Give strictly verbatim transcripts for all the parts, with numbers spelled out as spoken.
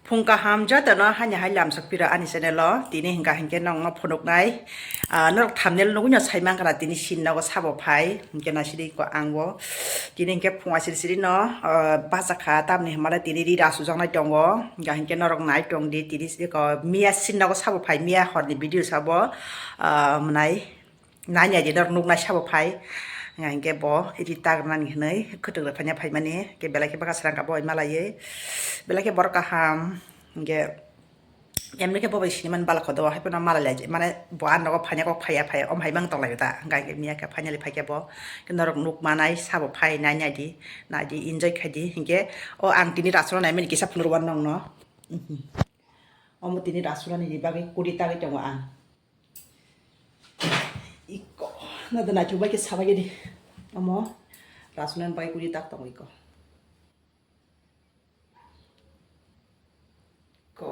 Phung kaham jotono haini hai lamsok piro ani channel o. Tini hingka hinkhe nongno phunuknai. Ah, norok thumbnail nugui no sai mankha tini sin nogo sabo phai. Hinkhe naisidi ko ang bo. Tini hinkhe phung asiri siri no, ah, bachakha tamni hwnmale tini ri rasujaknai tongo. Hingka hinkhe norok nai tongdi tini ko miya sin nogo sabo phai miya horni video sabo. Ah, mwnai. Nanya di norok nuknai sabo phai. Nga hinkhe bo iri tagrwnani hwnwi khwtwk rwphaina phaimani. Hinkhe belai khe bwkha srang kabo oi malaiwi. Belai khe borok kaham. Hinkhe emni khe bo bai siniman balokho do. Haiphano malai lai mane bo a nogo phaina kok phaiya phaiya. Om hai mang tonglaio ta. Hinkhe miya khe finally phaikhe bo. Hinkhe norok nuk manai sabo phai nanya di. Nai di enjoy khai di. Hinkhe o ang tini rasuna naimani kisa phunukwan nongno. Mhm. Omo tini rasunani bagwi kuri tagwi tongo ang. Iko, nada naithok bai khe sabai di. Omo, rasunani bai kuri tak tongo iko. Ko.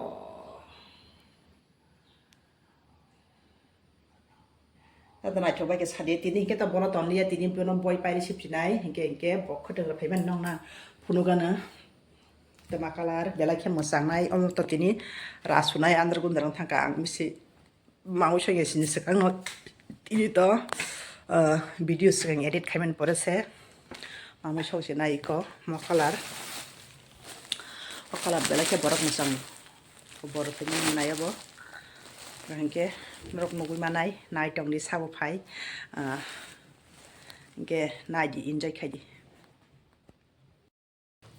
Nada naithok bai khe sadi, tini hinkhe to bono tonliya, tini bono boi pairi sipsinai, hinkhe, hinkhe bo khwtwng rwphaimani nongna phunukgana. Tama colour, belai khe mwchangnai, omo to tini rasunai, andar gundar wng thangkha ang bisi. Mangwi songya sini swkang no tini to, ah, video swkang edit khaimani pore se mangwi songse nai iko mo colour. O colour belai khe borok mwchang. Borok khe nini nai abo. Hinkhe norok nugui manai nai tongdi sabo phai. Ah, hinkhe nai di enjoy khai di.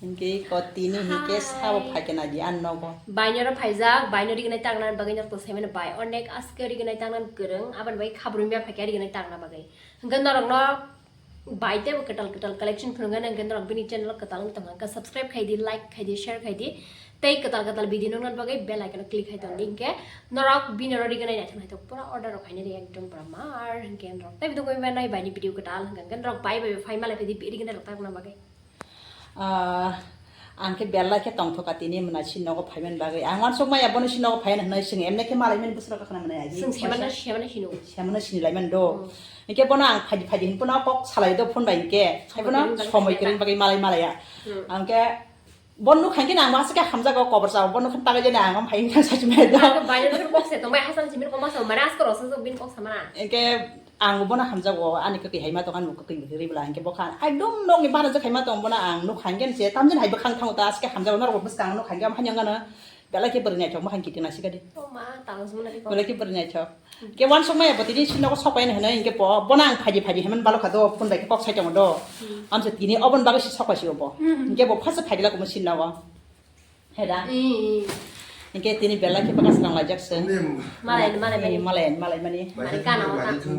Hinkhe iko tini hinkhe sabo phaikhe naidi ang nogo. Bainoro phaijak, baino rignai tangnani bagwi norokno saimano bai. Onek aske rignai tangnani kwrwng, aboni bagwi khabrumya phaikhe rignai tangna bagwi. Hinkhe norokno bai teibo kwtal kwtal collection phunukgana hinkhe norok bini channel o kwtal wng tongkha. Hinkhe subscribe khaidi, like khaidi, share khaidi. Tei kwtal kwtal video nuknani bagwi bell icon o click khai tongdi. Hinkhe norok binoro rignai naithok naithok pura order rok khainai ekdom pura mar. Hinkhe norok tei video khe nai baini video kwtal hinkhe norok bai bai phai malai phaidi rignai rok tangna bagwi. Ah, ang khe belai khe tongthoka tini mwnai si nogo phaimani bagwi. Ang uansuk maya bono si nogo phaiya hwnwi swng emne khe malaimani bwswk kha khna mwnai agi. Swng semana, semana sino. Semana sini laimani do. Hmm. Hinkhe bono ang phaidi phaidi hin bono kok salai do phone bai hinkhe. Hai bono somoi kwrwng bagwi malai malaiya. Hmm. Ang khe bon nuk khankhe ang masa khe hamjago kobor sao bon nuk khan tagai jani ang phai hinkhe sachi mai do. Ang khe bai nuk kok se tong bai hasam simin kok masa mane askoro sa bin kok samana. Hinkhe Ang bono hamjago, ani kwtwi hai ma tong, ani bo kwtwi kwtwi rwi bwla hinkhe bokha ekdom nokni bana je khai ma tong bono ang nukha hinkhe se tamjani hai bwkhang thango ta aske hamjago norok bo bwskang nukha hinkhe amhanya ngana belai khe bwrwi naithok ma hinkhe tina sikadi. O ma, tang sumna ri ko. Belai khe bwrwi naithok. Khe uansuk maya bo tini sinogo sok pai hwnwi hinkhe bo, bono ang phaidi phaidi haiman balokha do, phone bai khe kok sai tongo do. Hmm. Amse tini oboni bagwi se sok pai si obo. Hmm. Hinkhe bo phasa phaidi la kumo sinogo. Heda? Ee. Hinkhe tini belai khe bwkha srang laijak se. Malai, malai, malai. Ee, malai, malai mani. Mani kana o ta.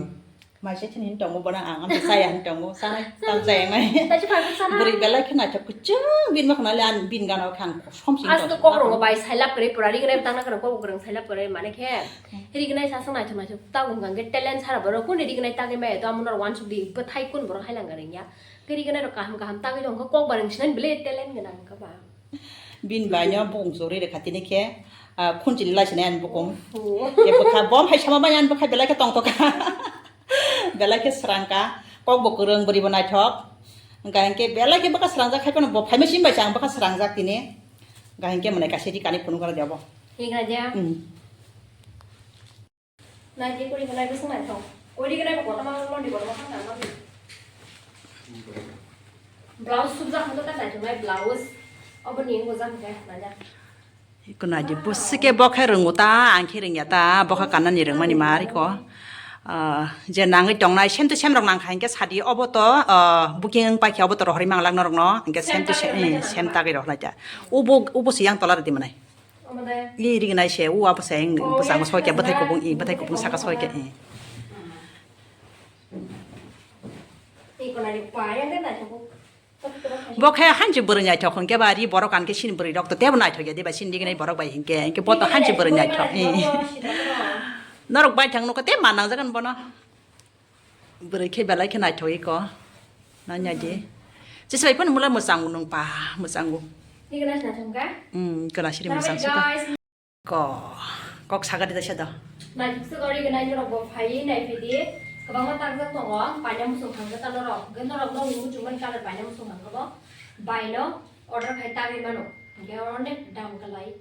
Maise thini hin tongo bono ang amsa chaya hin tongo. Sanai tam chaya ngai. Tachi phai sana. Bwrwi belai khe naithok kuchung bin ma khna le an bin gana o khang somsing. As to kok rongo bai sailap kre pura ri gre tang na kre kok rong sailap kre mane khe. Ri gre sa sang naithok naithok ta ung gang ge talent sara boro kun ri gre ta ge mai to amon wan suk di bwthai kun boro hai lang gre ya. Ri gre ro kaham kaham ta ge jong kok bareng sinan bele talent gana ka ba. Bini bai no bukung chuk ri rwkha tini khe, ah, khunchili lai sinai ani bukung. Oh. Khe bwkha bom hai sama bai ani bwkha belai khe tongtokha. Belai khe srangkha. Kok bo kwrwng bwrwi bo naithok. Hwnkha hinkhe belai khe bwkha srangjak hai phano bo phaima simi bai se ang bwkha srangjak tini. Hwnkha hinkhe mwnai kaisa ri kani phunuk aro de abo. Hinkha je. Hmm. Nai di kuri nai bwswk naithok. Kuri nai bo kotorma londi kotorma khang nang nang. Blouse subjak hwnkhe ta naithok nai blouse. Obo ni wngbo jak hwnkhe nanya. Iko nai di bwswk khe bo khe rwngo ta, ang khe rwngya ta, bo khe kanani rwngmani ma ariko. Ah, je nangwi tongnai same to same rok nangkha hinkhe sadi obo to, ah, booking wng paikhe obo to rohorwi manglak norokno hinkhe same to same, eh, same tagwi rohorlai ta. Ubo, ubo se yang tola rwdi mwnai. Ih, iri gwnai se, u abo se, ing, bwskango soi khe, bwthai kubung, ih, bwthai kubung saka soi khe, ih. Bo khe hanji bwrwi naithok hwnkhe ba, ri borok kan khe sini bwrwi rok to tebo naithok ya, diba sini ri gwnai borok bai hinkhe, hinkhe bo to hanji bwrwi naithok, ih. Norok bai thang nukha, tei ma nangjagan bono. Bwrwi khe belai khe naithok iko. Nanya di. Chwsai phano mula mwchango nung pa, mwchango. Ni gana sina thangka? Hmm, gana siri mwchang suka. Ko, kok saga di dasa do. Naithok se gori gana ni rok bo phai nai phidi. Kwbangma tangjak tongo, paina musung thangka ta norok. Hwnkhe norok no muchungmani colour paina musung thangka bo. Bai no order khai tagwi mano. Hwnkhe onek dam kalai.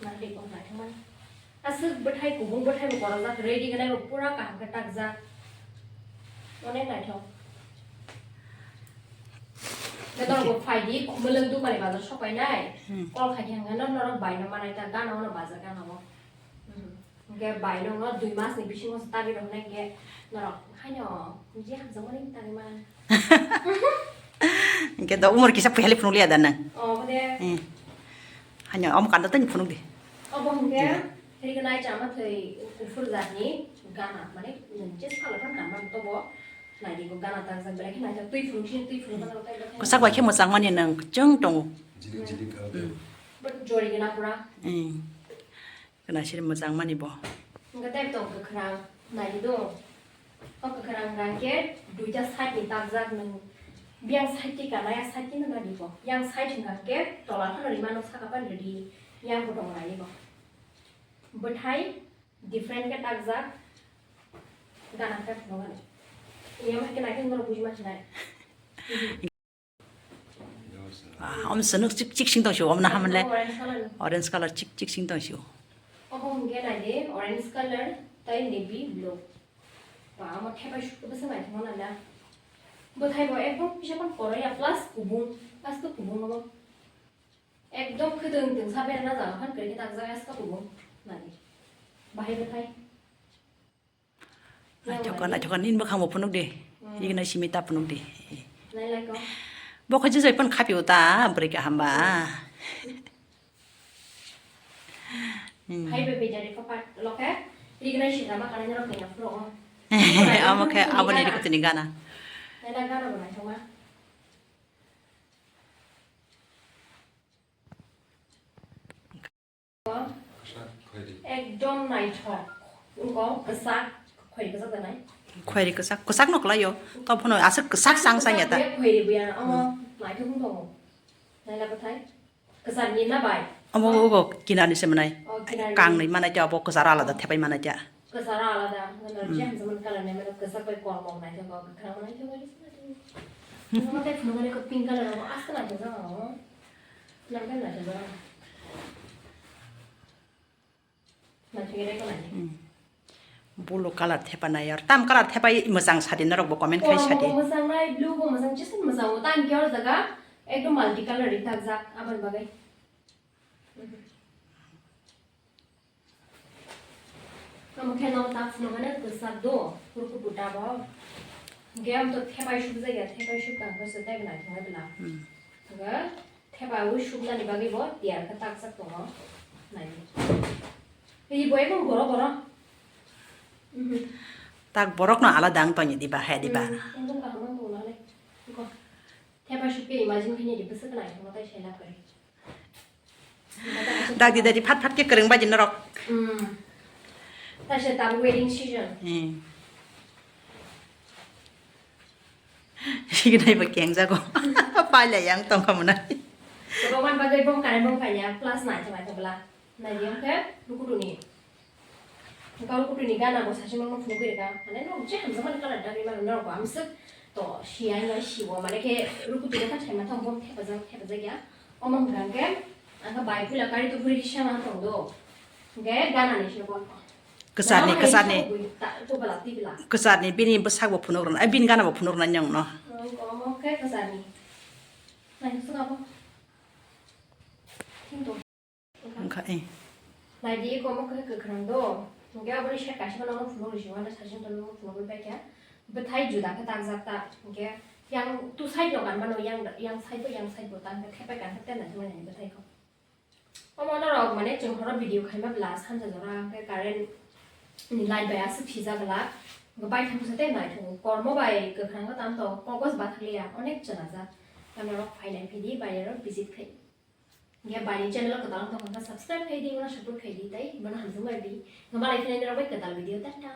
Nang di kok naithok mani. Aswk bwthai kubung bwthai bo kwrwjak, ready gwnai bo pura kaham khe takjak. Onek naithok. Khe norok bo phai di, mwlwng dukani bazar sok painai. Hmm. Call khai khe hwnkhe norok bai no manai ta gana ono bazar gana o. Hmm. Hwnkhe bai no dui mas ni bisingo se tagwi rok hwnai hwnkhe norok haino je hamjakmani tagwi man. Hwnkhe do umor kisa puya le phunuk liya da nang. Oh, de. Hmm. Haino omo kanda tani phunuk di. Obo hwnkhe, hmm, hwnkhe nai chama thwi kuphur jatni gana, mane, nung je salo phan gana tobo, nai di bo gana tangjak belai khe naithok twi phunuk sini twi phunuk mano tei belai khe. Kwchak bai khe mwchang mani nang kwchwng tongo. Jilik jilik, ah, hmm. But jori gana pura. Hmm. Gana siri mwchang mani bo. Hwnkhe tei tong kwkhwrang, nai di do. O kwkhwrang hwnkha khe duita side ni takjak nung. Biyang side ti kana ya side ti no nadi bo. Yang side hwnkha khe tola phano rima no saka pan redi. Yang bo tong nai bo. Bwthai different khe takjak. Gana khe phunukani. Yang hai khe nai khe norok buji ma sinai. Ah, om swnuk chik chik sing tong sio, om na hamle. Orange color. Orange color chik chik sing tong sio. Obo hwnkhe nai di, orange color tei navy blue. Ba, omo thepai suk bwswk naithok nang na. Bwthai bo ekdom kisa phano koroi ya, plus kubung, plus to kubung obo. Ekdom khwdwng twngsa berana jaga phan kwrwi khe takjak ya, plus to kubung. Nai di. Bahai bwthai. Naithok kha, naithok kha, nini bwkhang bo phunuk di. Hmm. Igna simi ta phunuk di. Nai lai ko. Bo kho jujai phano khapi o ta, bwrwi kaham ba. Hmm. Hai be bejari ko pat loke. Igna simi ma kana nyoro kena phuro. Amo khe aboni rikutini gana. Nai lai gana bo naithok ma. Kwchak, khwiri. Ekdom naithok. Wngkha kwchak, khwiri kwchak da nai? Khwiri kwchak, kwchak no kwlai o. To phano aswk kwchak sang sang ya ta. Kwchak buya khwiri buya, omo, hmm, naithok wng tongo. Naila bwthai. Kwchak ni na bai? Omo, obo kinar ni se manai. Oh, kinar ni. Kang ni manai ta, obo kwcharo alada thepai manai ta. Kwcharo alada. Hmm. Je hamsa man color nai mano, kwchak bai kormo naithok, kwkhwrang naithok, naithok. Omo tei phunukmani khe pink color omo, aswk naithok jagao. Nang khe naithok jagao. Naithok ya khe naithok. Hmm. Blue color thepa nai yar. Tam color thepai mwchang sadi norok bo comment khai sadi. Kormo bo mwchang nai, blue bo mwchang, jesa mwchang o. Tang khe o jaga ekdom multi color ri takjak, aboni bagwi. Omo khe no ta phunukmani kwchak do, kurkutu ta bo. Hwnkhe omo to thepai sukjak ya, thepai sukha hwnkhe se teibo naithok nai bwla. Hmm. Hwnkhe thepai o suknani bagwi bo tiyar khe takjak tongo. Nai di. Tei bo ekdom goro goro. Mhm. Tak borok no alada wng tongya diba, hai diba? Hmm, ekdom kaham wng tongo nai. Iko. Thepai sukhe imagine khe nai di, bwswk naithok no tei se lab kari. Dagdi dagdi phat phat khe kwrwng bai di norok. Hmm. Taisa tabuk wedding season. Hmm. Signai bo kengjago. Paila yang tongkha mwnai. Roman bagwi bong kare bong kanya plus nai thai thai bla. Nai yang khe rukutuni. Hwnkhe o kutui ni gana bo sachimang no phunugwi rwkha. Mane norok je hamjakmani colour dagwi mano norok bo amswk to siya wngya siwo. Mane khe rukutui no kha thaima thang bo thepajak thepajak ya. Omo hwnkha hwnkhe ang khe bai puila kari to bwrwi kisa ma tong do. Hwnkhe gana ni se bo. Kwchar ni, kwchar ni. Tubala tibila. Kwchar ni bini bwsak bo phunuk rwna, eh, bini gana bo phunuk rwna nyong no. Omo khe kwchar ni. Nai swk abo. Thing tong. Wngkha, eh. Nai di, eko omo khe kwkhwrang do. Hwnkhe aboni side kaisa phano omo phunuk rwsio, ano side side phano phunugwi paikha. Bwthai juda khe takjak ta. Hwnkhe yang two side no ganmano, yang, yang side bo, yang side bo ta hwnkhe thepai kha khe tenna thumani bwthai kho. Omo norok mane chwng horo video khaima bwla sanja jora hwnkhe current ni light bai aswk sijak bwla. Hwnkhe baithang se tei naithok kormo bai kwkhwrang khe tamo to kok bathakliya onek chwlajak. Norok phainai phidi bai aro visit khai. Hingke baini channel o kwtal wng tongkha, subscribe khai di, bono support khai di, tei bono hamjakma rw di. Hingke malai phinai norok bai kwtal video, tata.